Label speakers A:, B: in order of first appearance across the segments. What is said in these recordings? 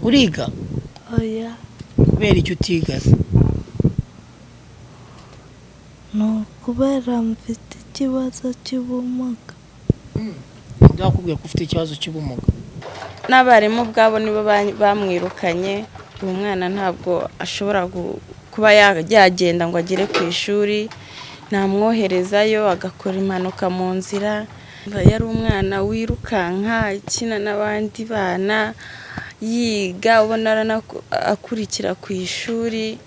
A: Uriga?
B: Oya.
A: Kubera icyo utiga se?
B: Ni ukubera mfite ikibazo cy'ubumuga.
A: Ndakubwiye ko ufite ikibazo cy'ubumuga.
C: N'abarimu ubwabo nibo bamwirukanye. Uyu mwana ntabwo ashobora kuba yagenda ngo agere ku ishuri, namwoherezayo agakora impanuka mu nzira. Yari umwana wirukanka, akina n'abandi bana, yiga, ubona akurikira ku ishuri,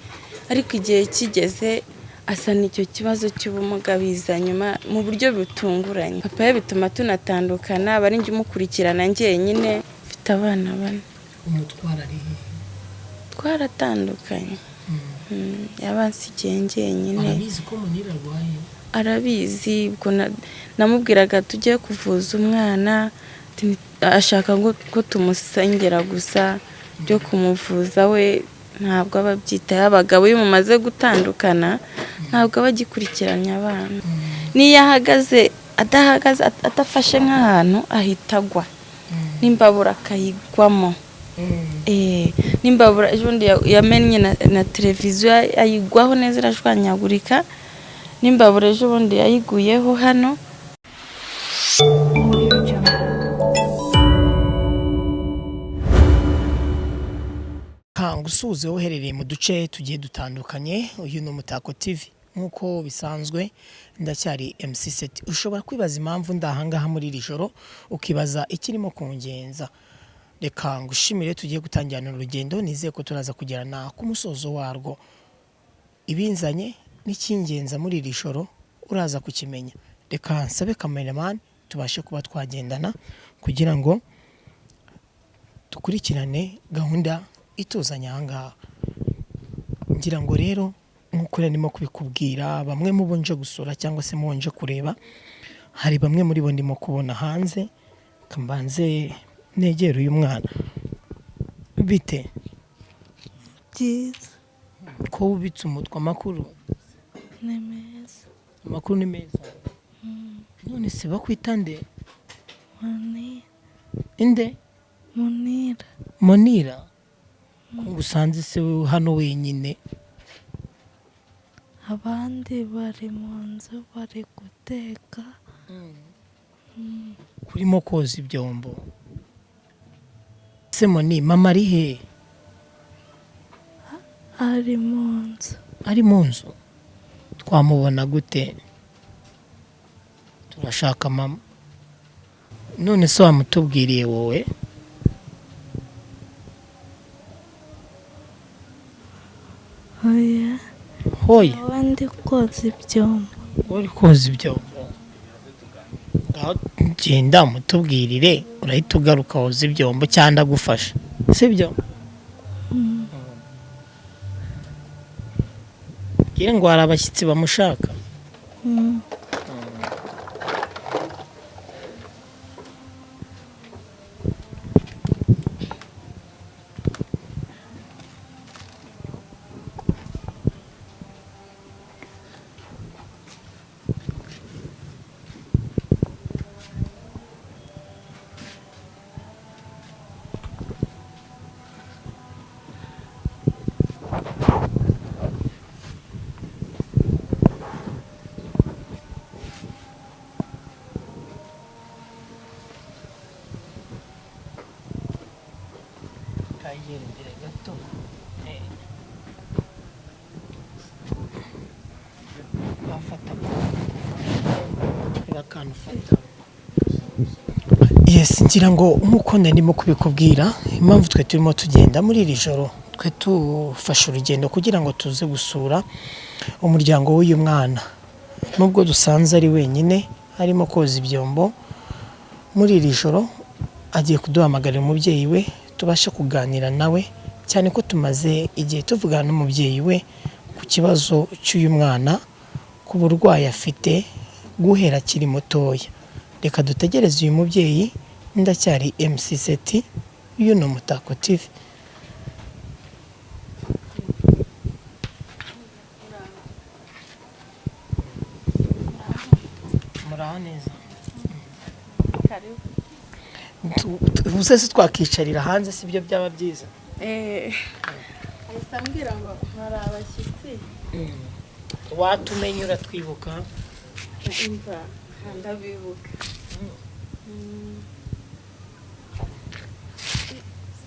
C: ariko igihe kigeze asana icyo kibazo cy'ubumuga biza nyuma mu buryo butunguranye. Papa we bituma tunatandukana, aba ari njye umukurikirana njyenyine. Mfite abana bane.
A: Umutwara ari hehe?
C: Twaratandukanye. Yabansigiye njyenyine.
A: Arabizi ko Munira arwaye?
C: Arabizi. Ubwo namubwiraga tujye kuvuza umwana, ashaka ko tumusengera gusa, byo kumuvuza we ntabwo aba abyitayeho. Abagabo iyo mumaze gutandukana ntabwo aba agikurikiranye abana. N'iyo ahagaze adahagaze, adafashe nk'ahantu ahita agwa, n'imbabura akayigwamo. N'imbabura ejo bundi yamennye na televiziyo ayigwaho neza irashwanyagurika, n'imbabura ejo bundi yayiguyeho hano.
A: Kanga usuhuze uherereye mu duce tugiye dutandukanye. Uyu ni Umutako TV, nk'uko bisanzwe ndacyari MC Seti. Ushobora kwibaza impamvu ndahangaha muri iri joro, ukibaza ikirimo kungenza. Reka ngushimire tugiye gutangirana urugendo, nizeye ko turaza kugerana ku musozo warwo. Ibinzanye n'ikingenza muri iri joro uraza kukimenya. Reka nsabe cameraman tubashe kuba twagendana kugira ngo dukurikirane gahunda ituzanye ahangaha. Ngira ngo rero nk'uko ndimo kubikubwira, bamwe mu bo nje gusura cyangwa se mu bo nje kureba, hari bamwe muri bo ndimo kubona hanze. Mbanze negere uyu mwana. Bite?
B: Byiza.
A: Ko wubitse umutwe? Amakuru?
B: Ni meza.
A: Amakuru ni meza. None se bakwita nde?
B: Munira.
A: Inde?
B: Munira.
A: Monira, ko ngusanze se hano wenyine?
B: Abandi bari mu nzu bari guteka.
A: Kurimo koza ibyombo se? Moni, mama ari he?
B: Ari mu nzu.
A: Ari mu nzu? Twamubona gute? Turashaka mama. None se wamutubwiriye wowe?
B: Oya.
A: Hoya.
B: Abandi koza ibyombo.
A: Uri koza ibyombo? Ngaho genda mutubwirire, urahita ugaruka woza ibyombo cyangwa ndagufasha, sibyo? Bwire ngo hari abashyitsi bamushaka. Kayigera imbere gato. Bafata bakanufata. Yes, ngira ngo nk'uko narimo kubikubwira, impamvu twe turimo tugenda muri iri joro, twe tufashe urugendo kugira ngo tuze gusura umuryango w'uyu mwana. Nubwo dusanze ari wenyine arimo koza ibyombo, muri iri joro agiye kuduhamagarira umubyeyi we tubashe kuganira nawe, cyane ko tumaze igihe tuvugana n'umubyeyi we ku kibazo cy'uyu mwana, ku burwayi afite guhera akiri mutoya. Reka dutegereze uyu mubyeyi. Ndacyari MC Seti, uyu ni Umutako TV. Muraho neza? Ubuse se twakicarira hanze, si byo byaba byiza?
C: Ahise ambwira ngo hari abashyitsi.
A: Watumenya, uratwibuka?
C: Imva, ndabibuka.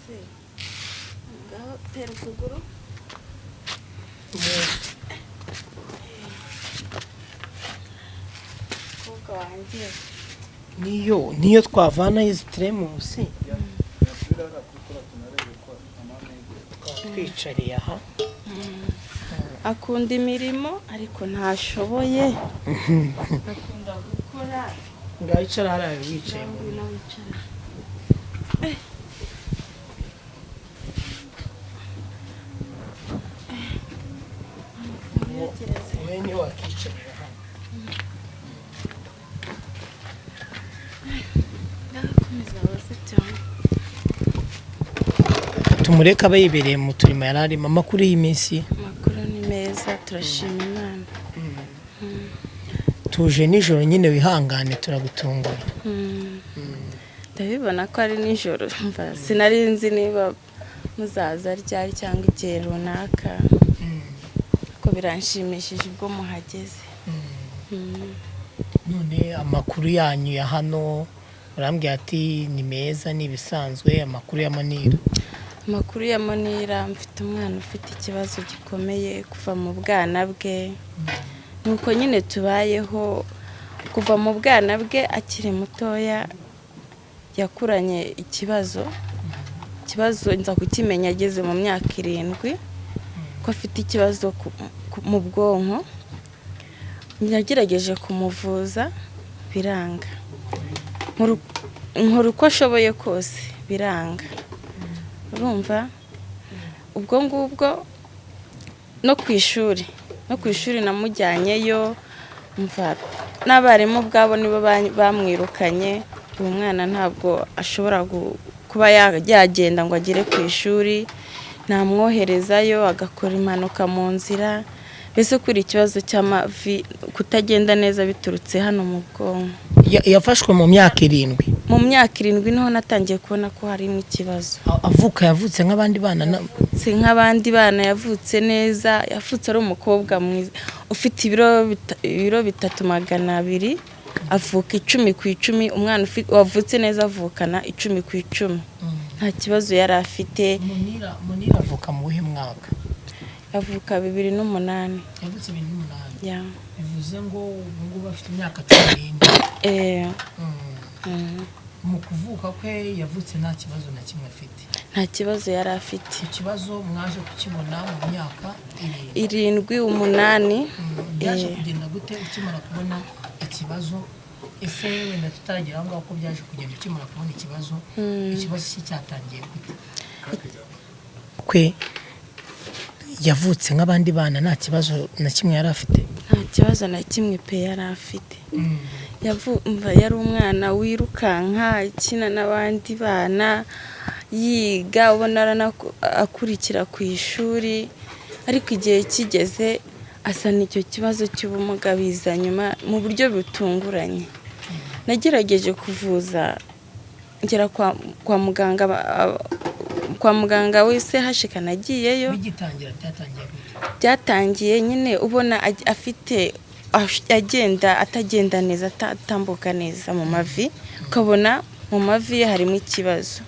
C: Se ngaho tera ukuguru. Umukobwa wanjye.
A: Niyo twavana izi teremusi twicariye aha.
C: Akunda imirimo ariko ntashoboye, akunda gukora.
A: Ngaho icara hariya wicaye mu
C: Ngwino wicare.
A: Wowe niyo wakicarira hano.
C: Ngakomeza abazitiro.
A: Tumureke aba yibereye mu turimo yari arimo. Amakuru y'iminsi?
C: Amakuru ni meza, turashima Imana.
A: Tuje nijoro nyine, wihangane, turagutunguye.
C: Ndabibona ko ari nijoro. Mva, sinari nzi niba muzaza ryari cyangwa igihe runaka, ko biranshimishije ubwo muhageze.
A: None amakuru yanyu ya hano, urambwira ati ni meza, ni ibisanzwe. Amakuru ya Monira?
C: Amakuru ya Monira, mfite umwana ufite ikibazo gikomeye kuva mu bwana bwe. Nuko nyine tubayeho. Kuva mu bwana bwe akiri mutoya yakuranye ikibazo. Ikibazo nza kukimenya ageze mu myaka 7, ko afite ikibazo mu bwonko. Nagerageje kumuvuza biranga, nkora uko ashoboye kose biranga. Urumva, ubwo ngubwo no ku ishuri namujyanyeyo, mva, n'abarimu ubwabo nibo bamwirukanye. Uwo mwana ntabwo ashobora kuba yagenda ngo agere ku ishuri, namwoherezayo agakora impanuka mu nzira. Mbese kuri ikibazo cy'amavi, kutagenda neza biturutse hano mu bwonko.
A: Yafashwe mu myaka 7?
C: Mu myaka 7 niho natangiye kubona ko harimo ikibazo.
A: Avuka yavutse nk'abandi bana
C: Si nk'abandi bana, yavutse neza, yavutse ari umukobwa mwiza ufite ibiro 3,200, avuka 10 ku 10. Umwana wavutse neza avukana 10 ku 10, nta kibazo yari afite.
A: Munira avuka mu wuhe mwaka?
C: Avuka 2008.
A: Yavutse 2008?
C: Ya.
A: Bivuze ngo ubu ngubu afite imyaka 14.
C: Eh.
A: Mu kuvuka kwe yavutse nta kibazo na kimwe afite?
C: Nta kibazo yari afite.
A: Ikibazo mwaje kukibona mu myaka 7?
C: 7, 8.
A: Byaje kugenda gute ukimara kubona ikibazo? Ese wenda tutaragera aho ngaho, ko byaje kugenda ukimara kubona ikibazo, ikibazo cye cyatangiye gute? Kwe yavutse nk'abandi bana, nta kibazo na kimwe yari afite?
C: Nta kibazo na kimwe pe yari afite. Umva, yari umwana wirukanka, akina n'abandi bana, yiga, ubona akurikira ku ishuri, ariko igihe kigeze asa n'icyo kibazo cy'ubumuga biza nyuma mu buryo butunguranye. Nagerageje kuvuza, ngera kwa muganga, kwa muganga wese hashika nagiyeyo.
A: Bigitangira byatangiye gute?
C: Byatangiye nyine ubona afite agenda atagenda neza, atambuka neza mu mavi, ukabona mu mavi ye harimo ikibazo.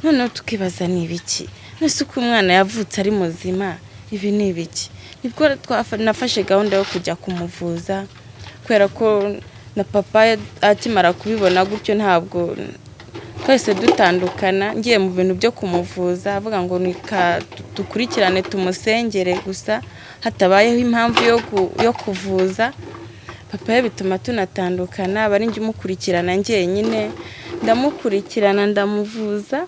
C: Noneho tukibaza ni ibiki, nese uko umwana yavutse ari muzima, ibi ni ibiki? Nibwo nafashe gahunda yo kujya kumuvuza, kubera ko na papa akimara kubibona gutyo ntabwo twese dutandukana. Ngiye mu bintu byo kumuvuza, avuga ngo nika dukurikirane tumusengere gusa, hatabayeho impamvu yo kuvuza papa we bituma tunatandukana. Aba ari njye umukurikirana njyenyine, ndamukurikirana, ndamuvuza.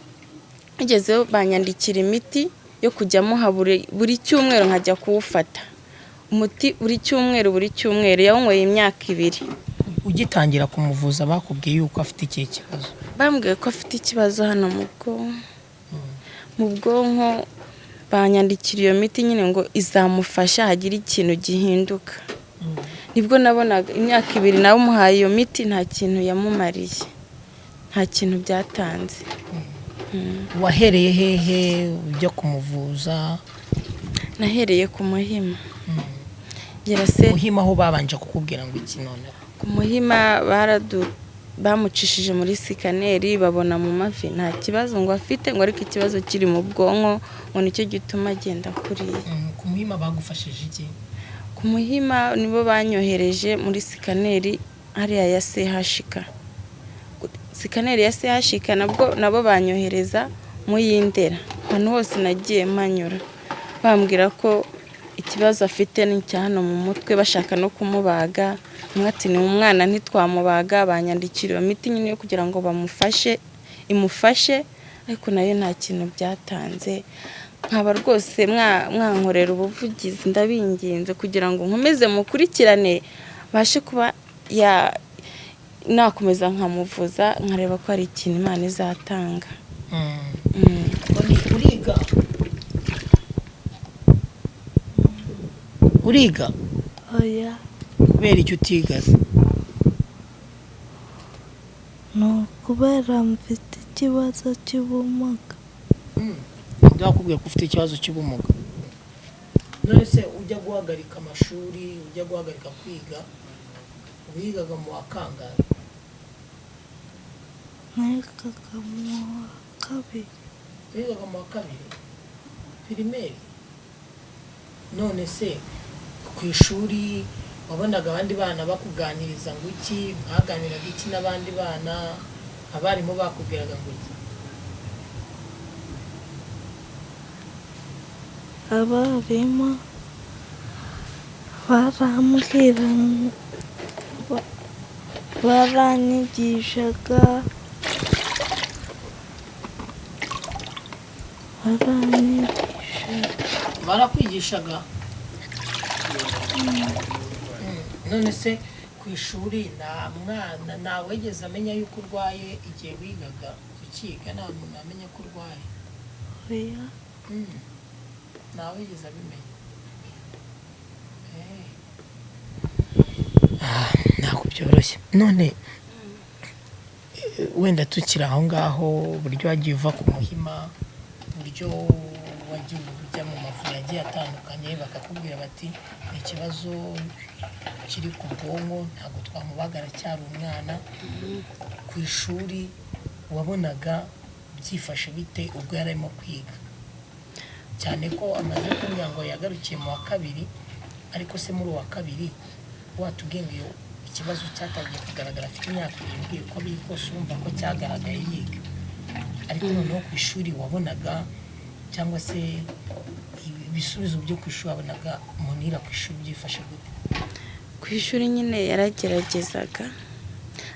C: Ngezeyo banyandikira imiti yo kujya amuha buri cyumweru, nkajya kuwufata umuti buri cyumweru, buri cyumweru. Yawunyweye imyaka 2.
A: Ugitangira kumuvuza bakubwiye yuko afite ikihe kibazo?
C: Bambwiye ko afite ikibazo hano mu bwonko. Mu bwonko banyandikira iyo miti nyine ngo izamufasha hagire ikintu gihinduka. Nibwo nabonaga imyaka 2 nawe umuhaye iyo miti nta kintu yamumariye, nta kintu byatanze.
A: Wahereye hehe ujya kumuvuza?
C: Nahereye ku Muhima. Ngira se
A: Muhima aho babanje kukubwira ngo iki noneho?
C: Ku Muhima bamucishije muri scanner, babona mu mavi nta kibazo ngo afite, ngo ariko ikibazo kiri mu bwonko, ngo nicyo gituma agenda kuriya.
A: Ku Muhima bagufashije iki?
C: Ku Muhima nibo banyohereje muri scanner hariya ya CHK. Scanner ya CHK nabwo nabo banyohereza mu y'Indera. Ahantu hose nagiye mpanyura bambwira ko ikibazo afite ni icya hano mu mutwe, bashaka no kumubaga. Umwe ati ni umwana ntitwamubaga, banyandikira iyo miti nyine yo kugira ngo bamufashe, imufashe, ariko nayo nta kintu byatanze. Nkaba rwose mwankorera ubuvugizi, ndabinginze kugira ngo nkomeze mukurikirane, bashe kuba nakomeza nkamuvuza, nkareba ko hari ikintu Imana izatanga.
A: Uriga? Uriga?
B: Oya.
A: Kubera icyo utiga se?
B: Ni ukubera mfite ikibazo cy'ubumuga.
A: Ninde wakubwiye ko ufite ikibazo cy'ubumuga? None se ujya guhagarika amashuri, ujya guhagarika kwiga, wigaga mu wa kangahe?
B: Nigaga mu wa kabiri.
A: Wigaga mu wa kabiri primaire? None se ku ishuri wabonaga abandi bana bakuganiriza ngo iki? Mwaganiraga iki n'abandi bana? Abarimu bakubwiraga ngo iki?
B: Abarimu barambwira, baranyigishaga,
A: Barakwigishaga? None se ku ishuri nta mwana ntawigeze amenya yuko urwaye igihe wigaga ukiga? Nta muntu amenya ko urwaye?
B: Oya.
A: Ntawigeze abimenya. Ntabwo byoroshye. None wenda tukiri aho ngaho, uburyo wagiye uva ku Muhima, uburyo wagiye ujya mu mavuriro agiye atandukanye, bakakubwira bati ni ikibazo kiri ku bwonko, ntabwo twamubaga aracyari umwana. Ku ishuri wabonaga byifashe bite ubwo yari arimo kwiga? Cyane ko amaze kumbwira ngo yagarukiye mu wa kabiri, ariko se muri uwa kabiri watubwiye ngo ikibazo cyatangiye kugaragara afite imyaka 7, uko biri kose urumva ko cyagaragaye yiga. Ariko noneho ku ishuri wabonaga, cyangwa se ibisubizo byo ku ishuri wabonaga Munira ku ishuri byifashe gute?
C: Ku ishuri nyine yarageragezaga,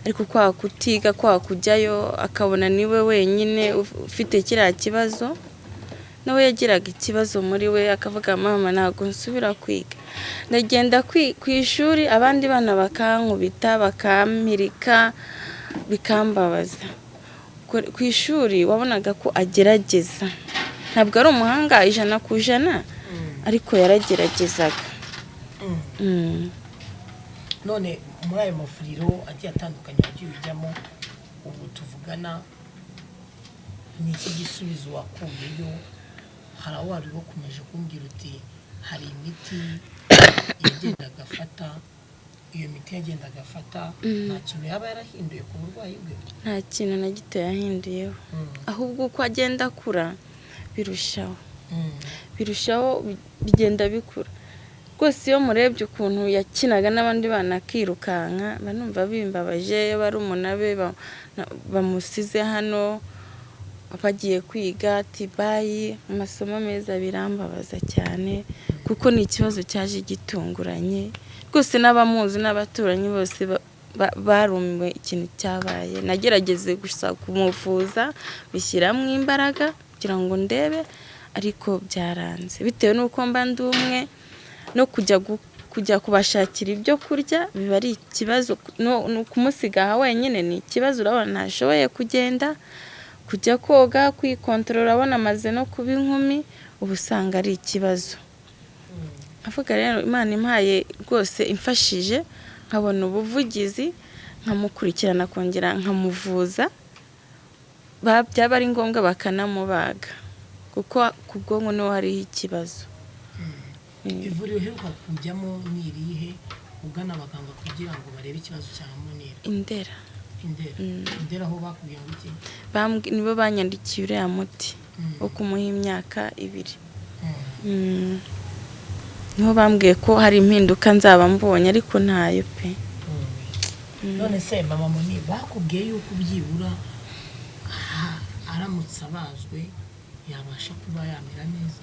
C: ariko kwa kutiga, kwa kujyayo akabona niwe wenyine ufite kiriya kibazo, nawe yagiraga ikibazo muri we akavuga mama ntabwo nsubira kwiga, ndagenda ku ishuri abandi bana bakankubita bakampirika bikambabaza. Ku ishuri wabonaga ko agerageza, ntabwo ari umuhanga 100% ariko yarageragezaga.
A: None muri ayo mavuriro agiye atandukanye wagiye ujyamo, ubu tuvugana ni iki gisubizo wakuyeyo? Hari aho wari wakomeje kumbwira uti hari imiti yagendaga afata, iyo miti yagendaga afata nta kintu yaba yarahinduye ku burwayi bwe?
C: Nta kintu na gito yahinduyeho, ahubwo uko agenda akura birushaho, birushaho bigenda bikura. Rwose iyo murebye ukuntu yakinaga n'abandi bana akirukanka, mba numva bimbabaje. Barumuna be bamusize hano bagiye kwiga tibayi amasomo meza, birambabaza cyane kuko ni ikibazo cyaje gitunguranye. Rwose n'abamuzi n'abaturanyi bose barumiwe ikintu cyabaye. Nagerageze gusa kumuvuza, bishyiramo imbaraga kugira ngo ndebe, ariko byaranze bitewe n'uko mba ndi umwe, no kujya kubashakira ibyo kurya biba ari ikibazo, no kumusiga aha wenyine ni ikibazo. Urabona ntashoboye kugenda, kujya koga, kwikontorora, urabona amaze no kuba inkumi, uba usanga ari ikibazo. Avuga rero Imana impaye rwose imfashije nkabona ubuvugizi, nkamukurikirana kongera nkamuvuza, Byaba ari ngombwa bakanamubaga, kuko ku bwonko niho hariho ikibazo.
A: Ivuriro uheruka kujyamo ni irihe, ugana abaganga kugira ngo barebe ikibazo cya Munira?
C: Indera.
A: Indera. Indera aho bakubwiye ngo iki?
C: Nibo banyandikiye uriya muti wo kumuha imyaka 2. Niho bambwiye ko hari impinduka nzaba mbonye, ariko ntayo pe.
A: None se mama Muni, bakubwiye yuko byibura aramutse abazwe yabasha kuba yamera neza?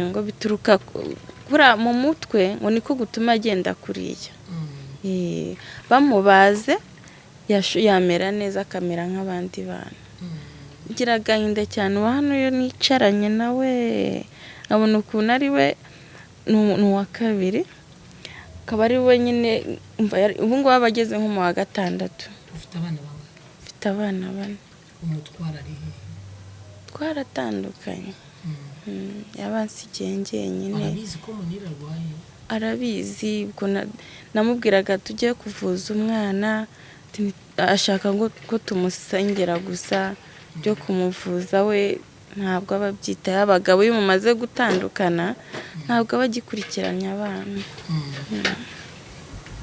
C: Ngo bituruka kuriya mu mutwe, ngo niko gutuma agenda kuriya. Bamubaze yamera neza, akamera nk'abandi bantu. Ngira agahinda cyane uwa hano iyo nicaranye nawe, nkabona ukuntu ari we ni uwa kabiri, akaba ari we nyine. Ubu ngubu aba ageze nko mu wa 6.
A: Ufite abana bangahe?
C: Mfite abana 4.
A: Umutwara ari hehe?
C: Twaratandukanye. Yabansigiye njyenyine.
A: Arabizi ko Munira arwaye?
C: Arabizi. Ubwo namubwiraga tujye kuvuza umwana, ashaka ngo ko tumusengera gusa, byo kumuvuza we ntabwo aba abyitayeho. Abagabo iyo mumaze gutandukana ntabwo aba agikurikiranye abana.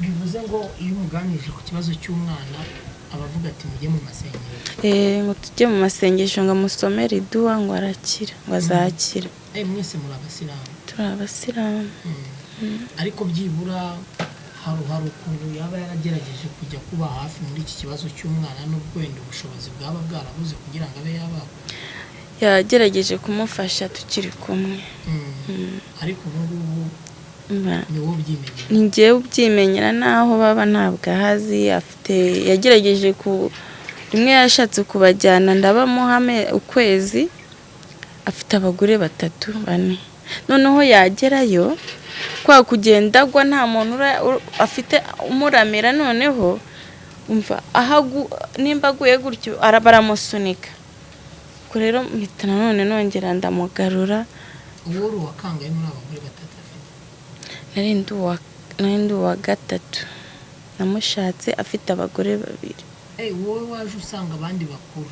A: Bivuze ngo iyo umuganirije ku kibazo cy'umwana aba avuga ati mujye mu masengesho?
C: Ngo tujye mu masengesho, ngo amusomere iduwa, ngo arakira, ngo azakira.
A: Mwese muri abasilamu?
C: Turi abasilamu.
A: Ariko byibura hari ukuntu yaba yaragerageje kujya kuba hafi muri iki kibazo cy'umwana, n'ubwo wenda ubushobozi bwaba bwarabuze kugira ngo abe yabagwa?
C: Yagerageje kumufasha tukiri kumwe.
A: Ariko ubu ngubu ni wowe ubyimenyera?
C: Ni njyewe ubyimenyera, naho baba ntabwo ahazi. Afite yagerageje ku rimwe yashatse kubajyana, ndabamuhame ukwezi, afite abagore 3 4. Noneho yagerayo kwa kugenda agwa, nta muntu afite umuramira. Noneho umva nimba aguye gutyo baramusunika. Ubwo rero mpita nanone nongera ndamugarura.
A: Uwo uri uwakangaye muri abagore 3 afite?
C: Nari ndi uwa 3, namushatse afite abagore 2.
A: Wowe waje usanga abandi bakuru.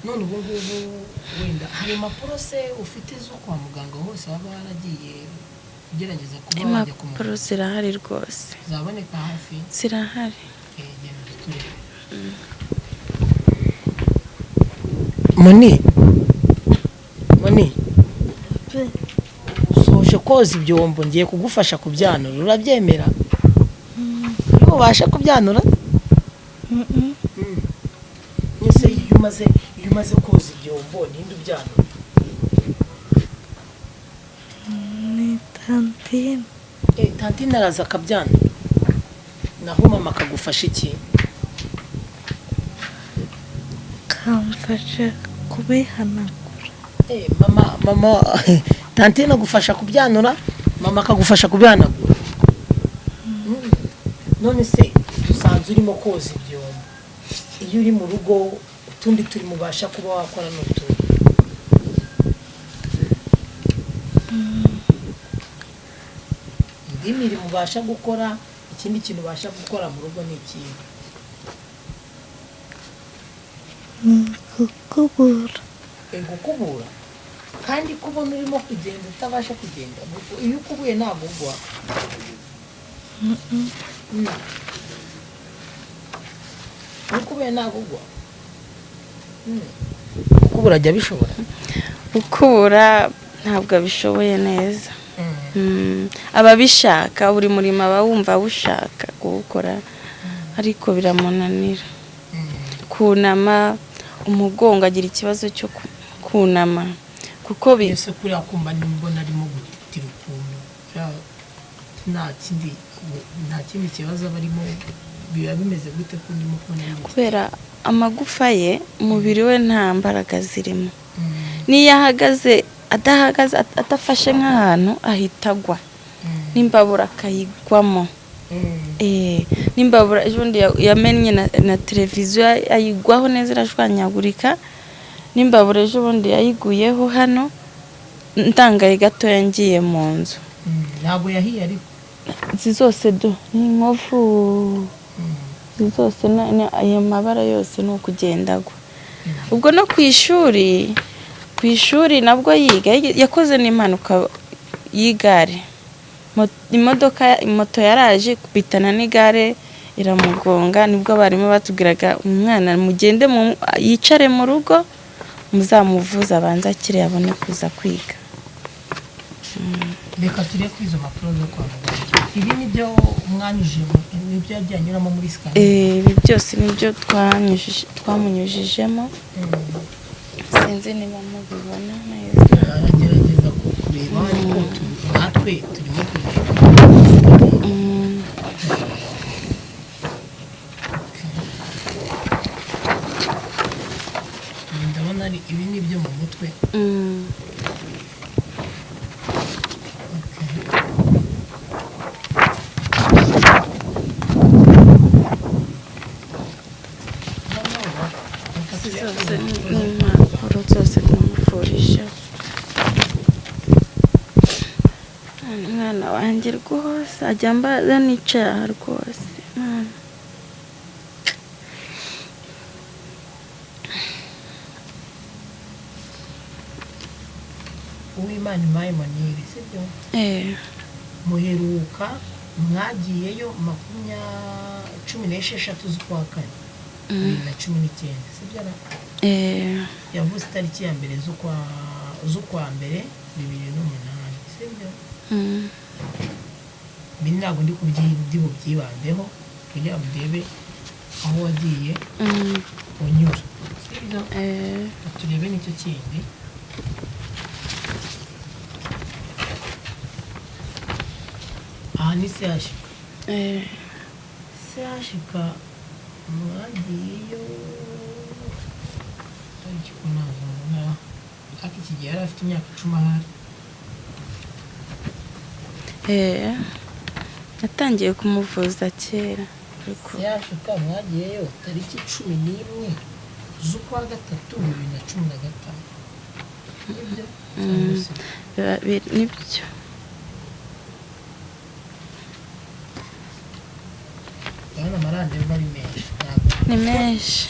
A: None ubu ngubu wenda hari impapuro se ufite zo kwa muganga hose waba waragiye ugerageza kuba wajya
C: Impapuro
A: kumuvuza?
C: zirahari rwose.
A: Zaboneka hafi?
C: Zirahari.
A: Genda turebe. Muni, Muni, usoje koza ibyombo, ngiye kugufasha kubyanura, urabyemera? Iyo ubasha kubyanura? Ese iyo umaze koza ibyombo ninde ubyanura?
B: Ni tantine.
A: Tantine araza akabyanura, naho mama akagufasha iki?
B: Kamfasha kubihanagura.
A: Mama tantine agufasha kubyanura, mama akagufasha kubihanagura. None se dusanze urimo koza ibyombo, iyo uri mu rugo utundi turi mubasha kuba wakora n'utundi? Indi mirimo ubasha gukora, ikindi kintu ubasha gukora mu rugo ni ikintu?
B: Ni gukubura.
A: Gukubura, kandi kubona urimo kugenda utabasha kugenda, iyo ukubuye ntabwo ugwa? Iyo ukubuye ntabwo ugwa. Gukubura ajya abishobora?
C: Gukubura ntabwo abishoboye neza. Ababishaka buri murimo aba wumva awushaka kuwukora, ariko biramunanira. Kunama umugongo, agira ikibazo cyo kunama, kuko
A: Ese kuriya kumva mbona arimo gutitira ukuntu, nta kindi kibazo aba arimo, biba bimeze gute ko ndimo kubona arimo?
C: Kubera amagufa ye, umubiri we nta mbaraga zirimo. N'iyo ahagaze adahagaze, adafashe nk'ahantu, ahita agwa, n'imbabura akayigwamo. N'imbabura ejo bundi yamennye na televiziyo ayigwaho neza irashwanyagurika. N'imbabura ejo bundi yayiguyeho hano, ndangaye gatoya ngiye mu nzu.
A: Ntabwo yahiye ariko?
C: Izi zose do ni inkovu. Izi zose ayo mabara yose ni ukugenda agwa. Ubwo no ku ishuri, ku ishuri nabwo yiga yakoze n'impanuka y'igare. Imodoka, moto yaraje ikubitana n'igare iramugonga, nibwo abarimu batubwiraga umwana mugende yicare mu rugo, muzamuvuze abanze akire abone kuza kwiga.
A: Reka turebe kuri izo mpapuro zo kwa muganga. Ibi nibyo mwanyujije, nibyo yagiye anyuramo muri scanner?
C: Ibi byose nibyo twamunyujijemo. Sinzi niba mubibona neza.
A: Aragerageza kureba, ariko natwe turimo kureba. Ndabona ari ibi ni ibyo mu mutwe. Okay.
C: Izi zose ni impapuro zose tumuvurijeho. Umwana wanjye rwose ajya ambaza nicaye aha rwose, Mana.
A: Uwimana Imaye Monire, sibyo?
C: Eh.
A: Muheruka mwagiyeyo 16 z'ukwa kane 2019, sibyo ra?
C: Eh.
A: Yavuze itariki ya mbere z'ukwa mbere 2008, sibyo?
C: Mm.
A: Ibi ntabwo ndi bubyibandeho kugira ngo ndebe aho wagiye unyura, sibyo?
C: Eh.
A: Turebe n'icyo kindi. Aha ni CHK.
C: Eh.
A: CHK mwagiyeyo tariki umunani, ariko iki gihe yari afite imyaka 10 ahari.
C: Eh. Natangiye kumuvuza kera. Ariko
A: CHK mwagiyeyo tariki 11 z'ukwa gatatu 2015. Nibyo? Cyangwa se?
C: Nibyo.
A: Ndabona amarandevu ari menshi. Ntabwo
C: Ni menshi.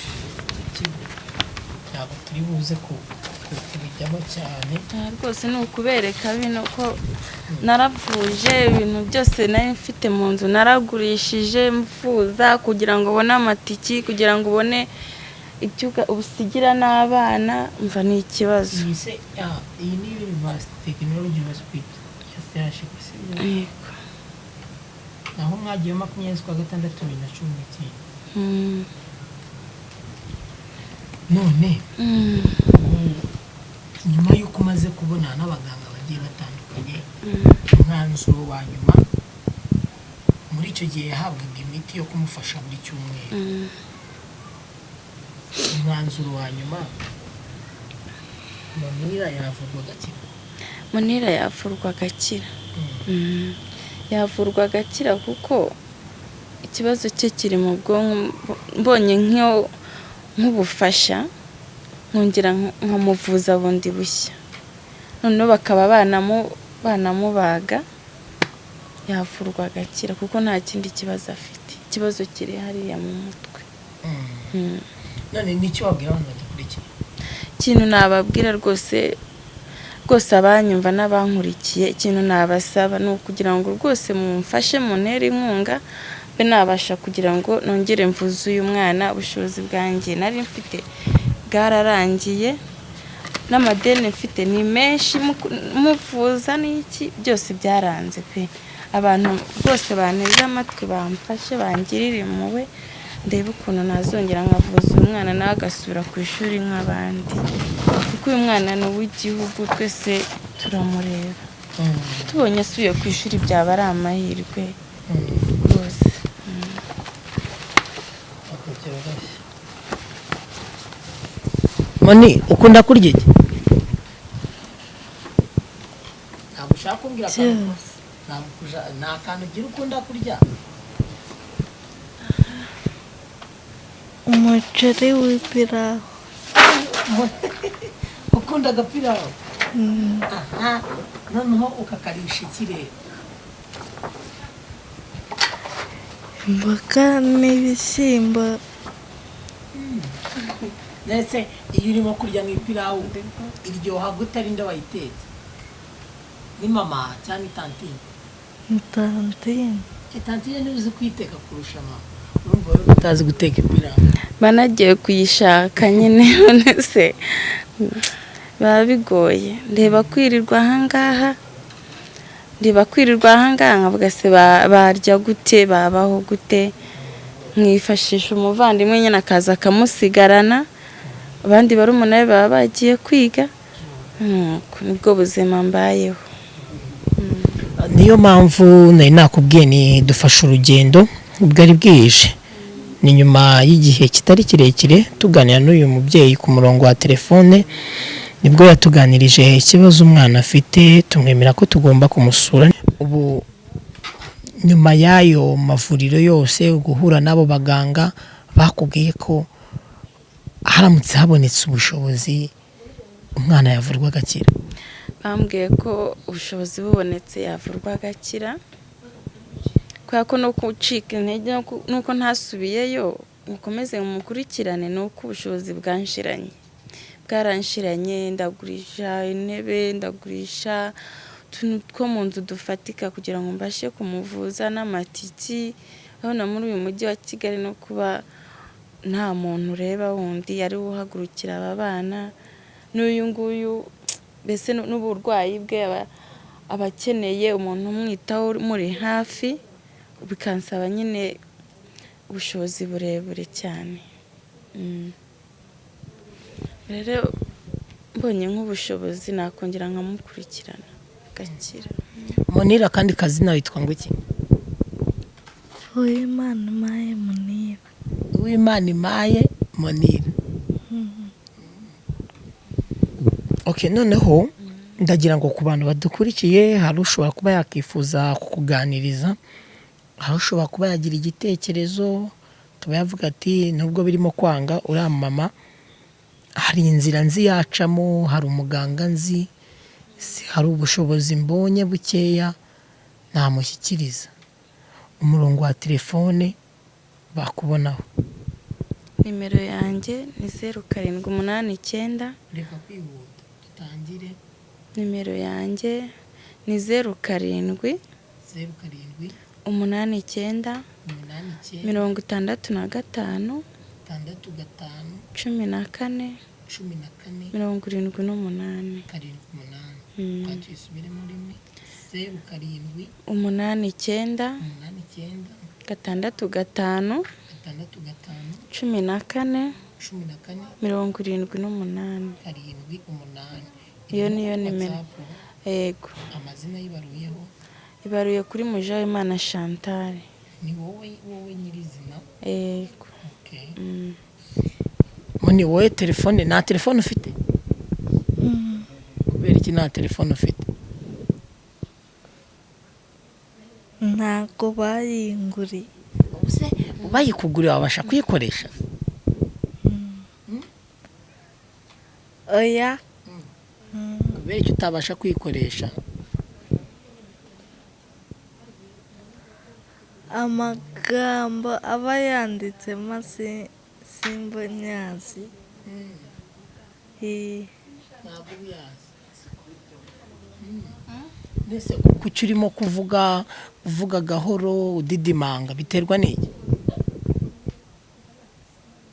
A: Ntabwo turi buze kubijyamo cyane.
C: Aha rwose ni ukubereka bino ko naravuje ibintu byose nari mfite mu nzu, naragurishije mvuza kugira ngo ubone amatiki, kugira ngo ubone icyo usigira n'abana, mva ni ikibazo.
A: Iyi se, iyi ni University Technology Hospital ya CHK, sibyo?
C: Yego.
A: Naho mwagiyeyo 20 z'ukwa gatandatu 2019. None nyuma y'uko umaze kubonana n'abaganga bagiye batandukanye, umwanzuro wa nyuma muri icyo gihe yahabwaga imiti yo kumufasha buri cyumweru. Umwanzuro wa nyuma, Monira yavurwa agakira?
C: Monira yavurwa agakira. Yavurwa agakira kuko ikibazo cye kiri mu bwonko. Mbonye nk'ubufasha nkongera nkamuvuza bundi bushya, noneho bakaba banamubaga, yavurwa agakira kuko nta kindi kibazo afite. Ikibazo kiri hariya mu mutwe.
A: None n'icyo wabwira abantu badakurikiye?
C: Ikintu nababwira rwose rwose, abanyumva n'abankurikiye, ikintu nabasaba ni ukugira ngo rwose mumfashe, muntere inkunga, mbe nabasha kugira ngo nongere mvuze uyu mwana. Ubushobozi bwanjye nari mfite bwararangiye, n'amadeni mfite ni menshi, muvuza n'iki byose byaranze pe. Abantu rwose banteze amatwi bamfashe, bangirire impuhwe, ndebe ukuntu nazongera nkavuza uyu mwana nawe agasubira ku ishuri nk'abandi, kuko uyu mwana ni uw'igihugu, twese turamureba. Tubonye asubiye ku ishuri byaba ari amahirwe rwose.
A: Moni, ukunda kurya iki? Ntabwo ushaka kumbwira akantu?
B: Byose.
A: Ntabwo nta kantu ugira ukunda kurya?
B: Umuceri w'ipirawu.
A: Ukunda agapirawu? Aha, noneho ukakarisha ikirere.
B: Imboga n'ibishyimbo.
A: Ndetse iyo urimo kurya nk'ipirawu iryoha gute ari nde wayitetse? Ni mama cyangwa tantine?
B: Tantine.
A: Tantine niwe uzi kuyiteka kurusha mama. Urumva rero utazi guteka ipirawu.
C: Banagiye kuyishaka nyine, none se biba bigoye. Ndeba kwirirwa ahangaha, ndeba kwirirwa ahangaha nkavuga se barya gute, babaho gute? Nkifashisha umuvandimwe nyine akaza akamusigarana, abandi barumuna be baba bagiye kwiga. Nibwo buzima mbayeho.
A: Niyo mpamvu nari nakubwiye ni dufashe urugendo bwari bwije. Ni nyuma y'igihe kitari kirekire tuganira n'uyu mubyeyi ku murongo wa telefone, nibwo yatuganirije ikibazo umwana afite, tumwemera ko tugomba kumusura. Ubu nyuma y'ayo mavuriro yose, guhura n'abo baganga bakubwiye ko haramutse habonetse ubushobozi umwana yavurwa agakira?
C: Bambwiye ko ubushobozi bubonetse yavurwa agakira, kubera ko no gucika intege nuko ntasubiyeyo mukomeze mumukurikirane, ni uko ubushobozi bwanshiranye, bwaranshiranye. Ndagurisha intebe, ndagurisha utuntu two mu nzu dufatika kugira ngo mbashe kumuvuza, n'amatiki. Urabona muri uyu mujyi wa Kigali no kuba nta muntu ureba wundi ari we uhagurukira aba bana, n'uyu nguyu mbese n'uburwayi bwe aba akeneye umuntu umwitaho umuri hafi, bikansaba nyine ubushobozi burebure cyane. Rero mbonye nk'ubushobozi nakongera nkamukurikirana agakira.
A: Munira, kandi kazina witwa ngo iki?
B: Uwimana Imaye Munira.
A: Uwimana Imaye Munira. Okay, noneho ndagira ngo ku bantu badukurikiye, hari ushobora kuba yakifuza kukuganiriza, hari ushobora kuba yagira igitekerezo akaba yavuga ati nubwo birimo kwanga uriya mama hari inzira nzi yacamo, hari umuganga nzi, hari ubushobozi mbonye bukeya namushyikiriza. Umurongo wa telefone bakubonaho?
C: Nimero yanjye ni 0789.
A: Reka kwihuta dutangire.
C: Nimero yanjye ni 07
A: 07
C: 89
A: 89
C: 65
A: 65
C: 14
A: 14
C: 78.
A: 78. Twatwisubiremo rimwe. 07
C: 89
A: 89
C: 65
A: 65
C: 14
A: 14
C: 78.
A: 78.
C: Iyo niyo nimero. Yego.
A: Amazina yibaruyeho?
C: Ibaruye kuri Mujawimana Chantal.
A: Ni wowe nyirizina?
C: Yego.
A: Okay. Muni, wowe telefone, nta telefone ufite? Kubera iki nta telefone ufite?
B: Ntabwo bayinguriye.
A: Ubuse bayikuguriye wabasha kuyikoresha?
B: Oya.
A: Kubera iki utabasha kuyikoresha?
B: Amagambo aba yanditsemo simbonyazi.
A: Ntabwo uyazi. Mbese kuki urimo kuvuga uvuga gahoro udidimanga, biterwa n'iki?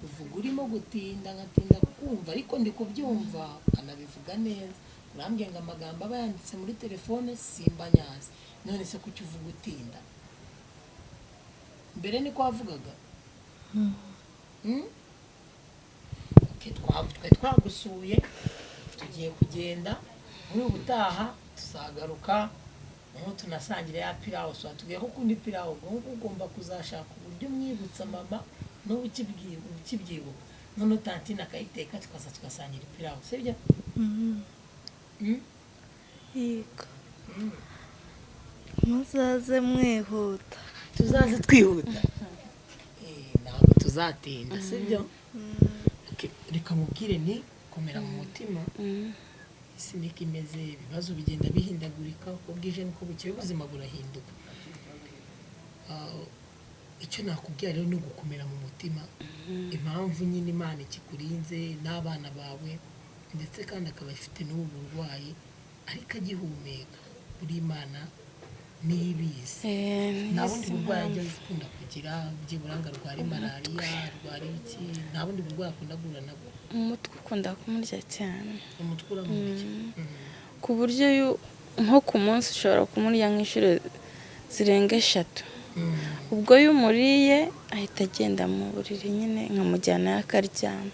A: Uvuga urimo gutinda nkatinda kukumva, ariko ndi kubyumva ukanabivuga neza. Urambwiye ngo amagambo aba yanditse muri telefone simbanyazi, none se kuki uvuga utinda? Mbere niko wavugaga? Twari twagusuye, tugiye kugenda, muri ubutaha tuzagaruka nko tunasangira ya pirawu. So tubwiye ko ukunda ipirawu, ubwo ugomba kuzashaka uburyo umwibutsa mama n'ubu ukibyibuka, none tantine akayiteka tukaza tugasangira ipirawu, sibyo?
B: Yego. Muzaze mwihuta.
A: Tuzaze twihuta, ntabwo tuzatinda, sibyo? Reka mubwire ni komera mu mutima, isi niko imeze, ibibazo bigenda bihindagurika uko bwije niko bukeye, ubuzima burahinduka. Icyo nakubwira rero ni ugukomera mu mutima. Impamvu nyine Imana ikikurinze n'abana bawe, ndetse kandi akaba afite n'ubu burwayi ariko agihumeka, buri Imana niyo ibizi. Nta bundi
C: Ntizi
A: burwayi ajya
C: impamvu.
A: akunda kugira, byibura ngo arware malariya, arware iki? Nta bundi burwayi akunda guhura nabwo?
C: Umutwe ukunda kumurya cyane.
A: Umutwe uramurya.
C: Ku buryo nko ku munsi ushobora kumurya nk'inshuro zirenga 3. Ubwo iyo umuriye ahita agenda mu buriri nyine, nkamujyanayo akaryama.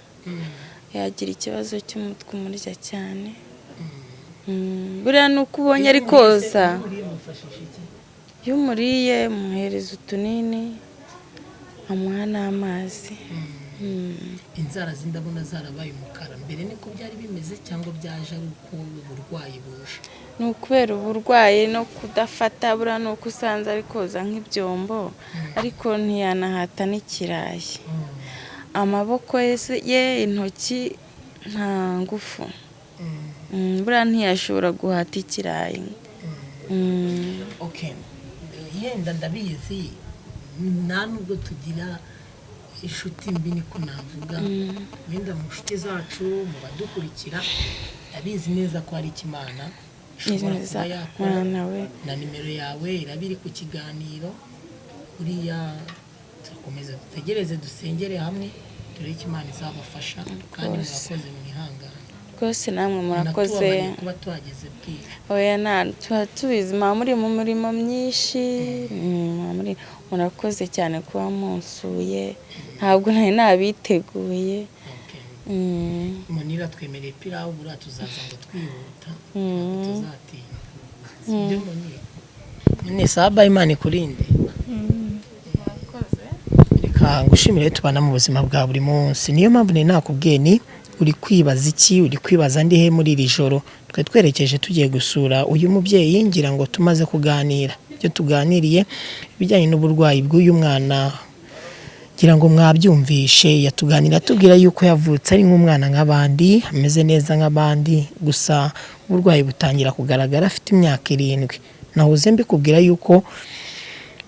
C: Yagira ikibazo cy'umutwe umurya cyane. Buriya ni uko ubonye ari koza.
A: Iyo umuriye mufashisha iki?
C: Iyo umuriye muhereza utunini, amuha n'amazi.
A: Inzara z'indabona zarabaye umukara, mbere niko byari bimeze cyangwa byaje ari uko uburwayi buje?
C: Ni ukubera uburwayi no kudafata. Buriya ni uko usanze ari koza nk'ibyombo, ariko ntiyanahata n'ikirayi. Amaboko ye ye, intoki nta ngufu. Buriya ntiyashobora guhata ikirayi.
A: Okay, yenda ndabizi, nta nubwo tugira inshuti mbi, niko navuga. Wenda mu nshuti zacu, mu badukurikira, ndabizi neza ko hari Imana ishobora
C: Neza,
A: kuba yakora.
C: Mwana we.
A: Na nimero yawe iraba iri ku kiganiro. Buriya turakomeza dutegereze, dusengere hamwe, turebe icyo Imana izabafasha. Kandi
C: Rwose.
A: murakoze, mwihangane.
C: Rwose namwe murakoze.
A: Munatubabariye kuba tuhageze bwije.
C: Oya, nta, tuba tubizi muba muri mu mirimo myinshi. Murakoze cyane kuba munsuye, ntabwo nari nabiteguye.
A: Okay.
C: Mm.
A: Munira twemereye pirawu, buriya tuzaza ngo twihuta, ntabwo tuzatinda, sibyo Munira? Ni saba, Imana ikurinde. Reka ngushimire, tubana mu buzima bwa buri munsi. Niyo mpamvu nari nakubwiye ni uri kwibaza iki, uri kwibaza ndi he muri iri joro. Twe twerekeje tugiye gusura uyu mubyeyi. Ngira ngo tumaze kuganira ibyo tuganiriye, ibijyanye n'uburwayi bw'uyu mwana, ngira ngo mwabyumvishe. Yatuganira atubwira yuko yavutse ari nk'umwana nk'abandi, ameze neza nk'abandi, gusa uburwayi butangira kugaragara afite imyaka 7. Nahoze mbikubwira yuko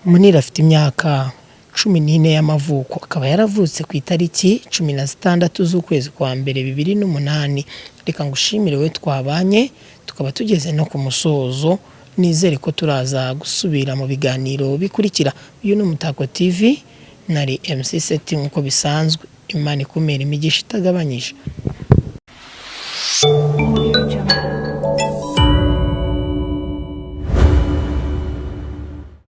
A: Munira afite imyaka 14 y'amavuko, akaba yaravutse ku itariki 16 z'ukwezi kwa mbere 2008. Reka ngushimire we twabanye, tukaba tugeze no ku musozo. Nizere ko turaza gusubira mu biganiro bikurikira. Uyu ni Umutako TV, nari MC Seti nk'uko bisanzwe. Imana ikumira imigisha itagabanyije.